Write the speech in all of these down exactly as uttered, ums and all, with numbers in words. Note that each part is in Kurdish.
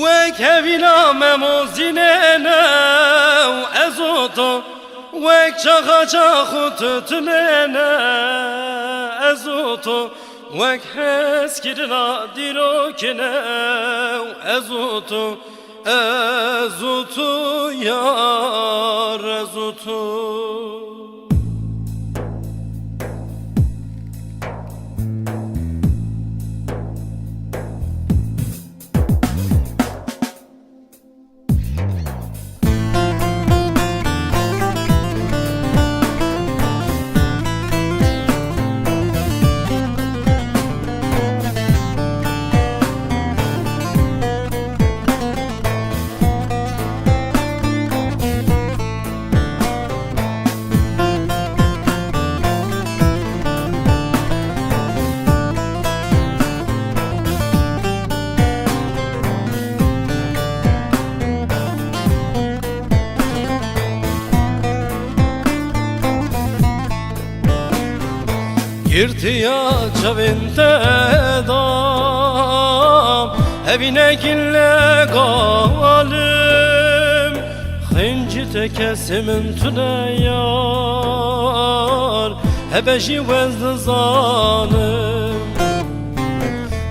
Wek hevîna me mozînê ne û ez û to, wek çaxa çax û tutunê ne ez û to, wek hezkirina dîrokê ne û ez û to, ez û to, yar, ez û to. Girtiya çavên te da, evînekî legalim. Xincî te kesê min tune yar, hebe jî wez dizanim.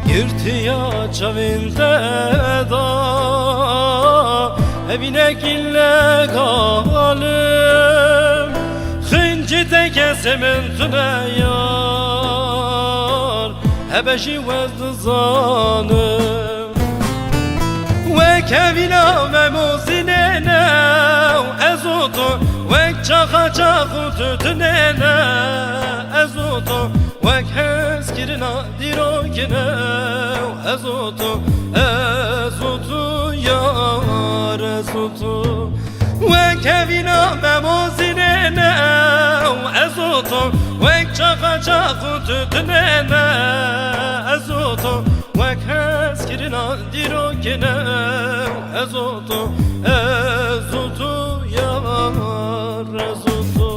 Girtiya çavên te da, evînekî legalim. Xincî te kesê min tune yar, hebe jî wez dizanim. Wek hevîna me mozînê ne û ez û to, wek çaxa çax û tutunê ne ez û to, wek hezkirina dîrokê ne û ez û to, ez û to, yar, ez û to. Wek hevîna me mozînê ne û ez û to, wek çaxa çax û tutunê ne ez û to, wek hezkirina dîrokê ne û ez û to, ez û to, yar, ez û to.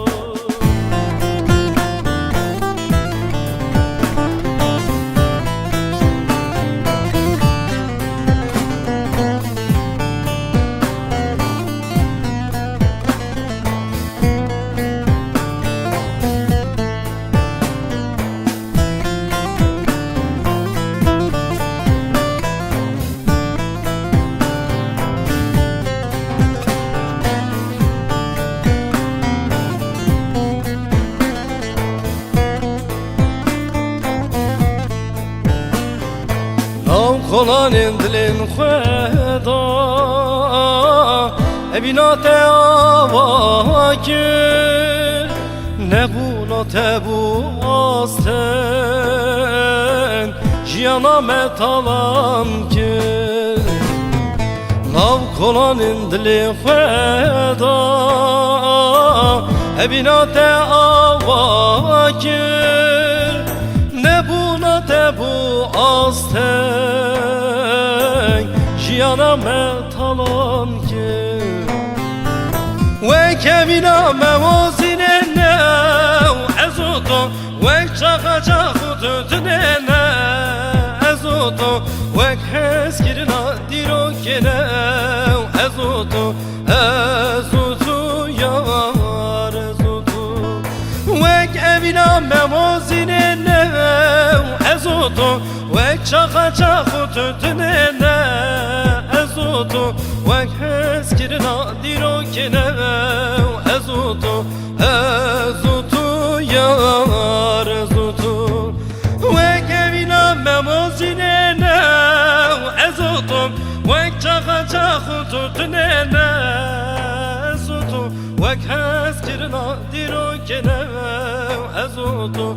Nav kolanên dilên xwe da, evîna te ava kir. Nebûna te bû asteng, jiyana me talan kir. Nav kolanên dilê xwe da, evîna te ava kir. Nebûna te bû asteng, jiyana me talan kir. Wek evîna me mozînê ne û ez û to, wek çaxa çax û tutunê ne ez û to, wek hezkirina dîrokê ne û ez û to, ez û to, yar, ez û to. Wek evîna me mozînê ne û ez û to, wek çaxa çax û tutunê ne ez û to, wek hezkirina dîrokê ne û ez û to, ez û to, yar, ez û to. Wek evîna me mozînê ne û ez û to, wek çaxa çax û tutunê ne ez û to, wek hezkirina dîrokê ne û ez û to,